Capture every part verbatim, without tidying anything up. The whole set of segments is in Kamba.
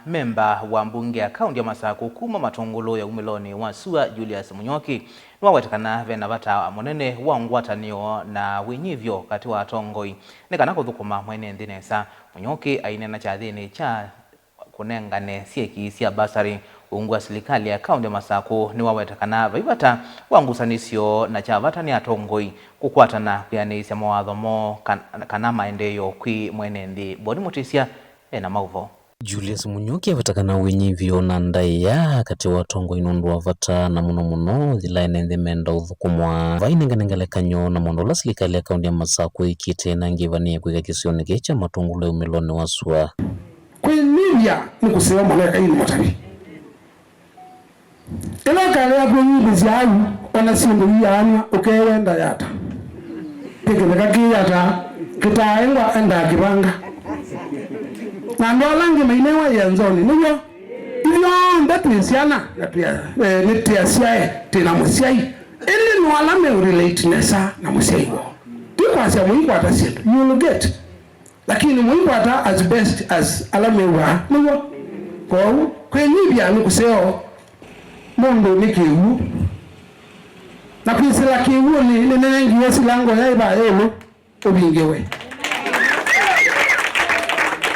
Memba wa mbunge ya kaũnti ya Masakũ kuma Matũngũlũ ya umĩlonĩ wa sua, Julius Mũnyoki, nĩwaweta kana ve na vata mũnene wa ngwatanĩo na wĩnyivyo katĩ wa atongoi nĩ kana kũthũkũma mwene nthĩ nesa. Mũnyoki aineena kyathĩnĩ kya kũnengane syeki sya basarĩ ungu wa silikalĩ ya kaũnti ya Masakũ nĩwaweta kana vai vata wa ngusanĩsyo na kya vata nĩ atongoi kũkwatana kwĩanĩĩsya mawatho moo kan-, kana maendeeo kwĩ mwene nthĩ. Boni Mũtĩsya e na maũvoo. Julius Mũnyoki aveta kana wĩnyivyo na ndaĩa katĩ wa atongoi nũndũ wa vata, na mũno mũno yĩla ene nthĩ menda ũthũkũmwa. Vai nengane ngelekany'o na maũndũ ala silikalĩ ya kaũnti ya Masakũ ĩkĩte na ngĩvanĩe kwĩka kĩsionĩ kĩĩ kya Matũngũlũ ya umĩlonĩ wa sua. Kwĩnyivya nĩ kũseo malaĩka ĩĩ nĩ mũtavi. Ĩla ũkalea kwĩnyivĩsya au, o na syĩndũ iyaanw'a ũkeewenda yata. Kĩkĩtheka kĩyata, kĩtaaengwa endaa kĩvanga. Na andũ ala angĩ mainewa ĩanzonĩ, nĩw'o? Ithyonthe twĩ syana, na twĩ, eh, nĩtwĩasyae twĩ na mũsyai. Ĩndĩ no ala meũrelate nesa na mũsyai woo. Ti kwasya mũikwata syĩndũ, you will get. Lakini mũikwata as best as ala mew'aa, nĩw'o? Kwoou, kwĩnyivya nĩ kũseo. Mũndũ nĩ kĩw'ũ. Na kwĩsĩla kĩw'ũnĩ nĩnenengiwe silango ya ĩvaa ĩũlũ ũvingĩwe.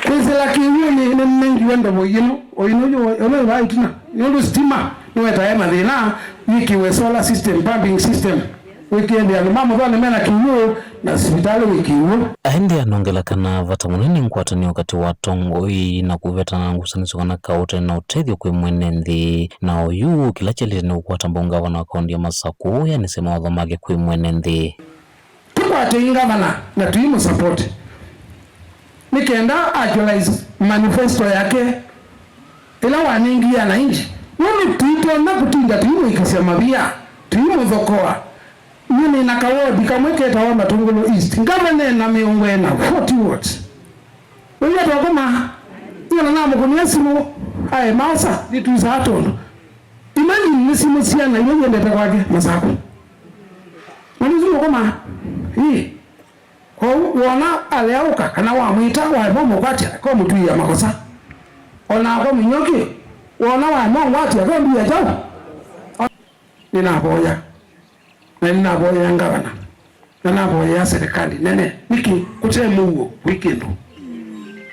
Kwĩsĩla kĩw'ũnĩ nĩnenengiwe ndovo ĩno, o ĩno yu, ĩno ĩvaa ĩtina. Nĩ ũndũ sitima nĩwetae mathĩna, yĩkĩwe solar system, pumping system. Wĩkĩe nthĩ andũ ma mũthonĩ mena kĩw'ũ na sivitalĩ wĩ kĩw'ũ. Aendee anongela kana vata mũnene nĩ ngwatanĩo katĩ wa atongoi na kũvetana na ngusanĩsyo kana kaũte na ũtethyo kwĩ mwene nthĩ. Na oyu kĩla kyaĩlĩte nĩ kũkwata mbau ngavana wa kaũnti ya Masakũ ũyanĩsye mawatho make kwĩ mwene nthĩ. Tũkwatei ngavana na tũimũsupport nĩ kenda actualize manifesto yake ĩla wanengie ananchi, nũndũ tũitonya kũtinda tũimũĩkĩsya mavia, tũimũthokoa. Nyie nĩ na kawodi kamwe ketawa Matũngũlũ East. Ngavana ena mĩongo ĩna, forty wards. Wĩw'a twakoma, nyie na namũkũnĩa simũ, aema osa, nĩtwĩsaa tondũ. Imagine nĩ simũ syana ila iendete kwake Masakũ. Na nĩsu mũkoma, ĩĩ. Kwoou, wona aleaũka, kana wamwĩta, waema ũmũkwatya, ko mũtwĩĩa makosa. O nakwa Mũnyoki, wona waema ũngwatya, ko mbia kyaũ? Nĩnavoya. Na nĩnavoyea ngavana. Na navoyea serikali nene. Nĩkĩ? Kũte mũuo, kwĩ kĩndũ.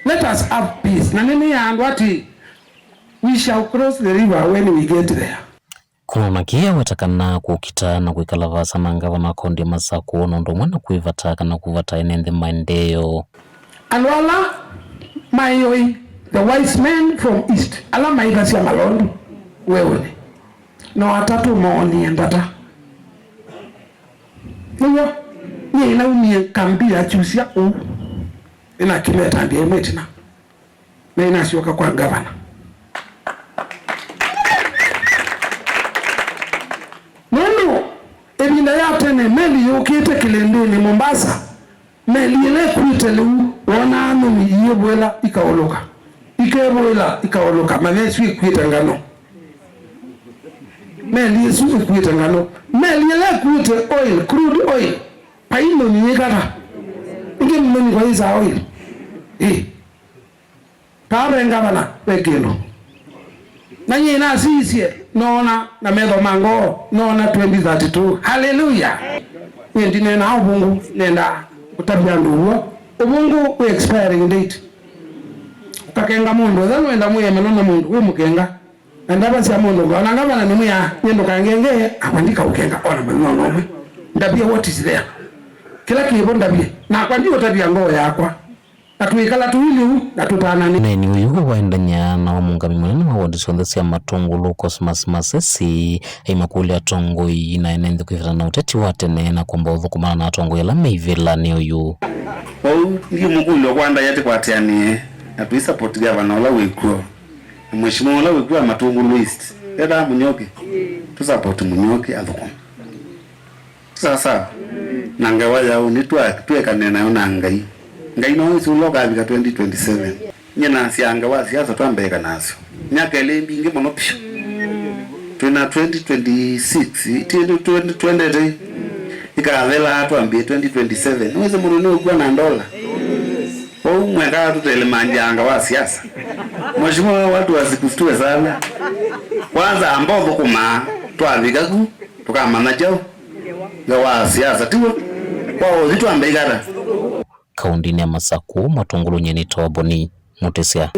Let us have peace. Na nĩnĩĩa andũ atĩ, we shall cross the river when we get there. Kũnona kĩĩ aweta kana kũkita na kwĩkala vaasa na ngavana wa kaũnti ya Masakũ nũndũ ũmwe na kwĩvata kana kũvata ene nthĩ maendeeo. Andũ ala maĩoi, the wise men from east, ala maĩthasya malondu weũnĩ, no atatũ moonie ndata. Nĩw'o, nyie naumie kambi ya kyusya ũu, nĩnakĩmeta ndia ĩmwe ĩtina. Na inasyoka kwa ngavana. Nũndũ ĩvinda ya tene, meli yũkĩte kĩlĩndĩnĩ Mombasa, meli ĩla ĩkuĩte lĩu, wonaa nũmi iĩvũĩla ikaũlũka, ikevũĩla ikaũlũka, manya ĩsu ĩkuĩte ngano. Meli ĩsu ĩkuĩte ngano. Meli ĩla ĩkuĩte oil, crude oil, vai nũmi yĩkata. Ĩngĩ nũmi kwa ĩsaa oil. Ĩ. Kaa ve ngavana ve kĩndũ. Na nyie nasisye, noona na metho ma ngoo, noona twenty thirty-two. Hallelujah! Nyie ndineenaa ũvũngũ, nendaa kũtavya andũ ũw'o. Ũvũngũ wĩ expiring date. Ũkakenga mũndũ, ethĩwa nũenda mwĩemelo na mũndũ, wĩ mũkenga. Na ndavasya mũndũ ũngĩ, ona ngavana nĩmwĩaa, nyie ndũkangenge, akwa ndikaũkenga, ona mũthenya ona ũmwe. Ndavye what is there. Kĩla kĩvo ndavye, nakwa ndiũtavya ngoo yakwa. Na twĩkala tũilyĩ ũu, na tũtananĩ. Ũneeni ũyũ waendany'a na wa mũũngami mũnene wa wondi syonthe sya Matũngũlũ, Cosmas Masesi, aimakũlya atongoi na ene nthĩ kwĩvetana na ũteti wa tene na kwamba ũthũkũmana na atongoi ala me ivĩlanĩ ũyũ. Kwoou ndiũmũkũlya kwa ndaĩa tĩkwatĩanĩe na tũisapoti gavana ũla wĩkw'o, na mheshimiwa ũla wĩkw'o wa Matũngũlũ East, etaa Mũnyoki, tũsapoti Mũnyoki athũkũme. Sawa sawa. Na ngewa yaũ nĩ twa-, twĩkane nayo na Ngai. Ngai no wĩsĩ ũla ũkavika twenty twenty-seven. Nyie nasyaa ngewa siasa twambĩĩka nasyo. Myaka ĩlĩ mbingĩ mũno piũ. Twĩ na twenty twenty-six, ti ĩndĩ twenty twenty-three. Ĩkathela twambĩe twenty twenty-seven. Nĩwĩsĩ mũndũ nĩũkw'a na ndola. Ũu mweka tũtelemanjanga wa siasa. Mheshimiwa, watu wasikushtue sana. Kwanza ambao thũkũmaa, twavika ku, tũkamanya kyaũ. Nge wa siasa, tiw'o? Kwa ũthi twambe ikata. Kaũndĩnĩ ya Masakũ, Mũtũngũlũ nyie nĩ Toboni Mũtĩsya.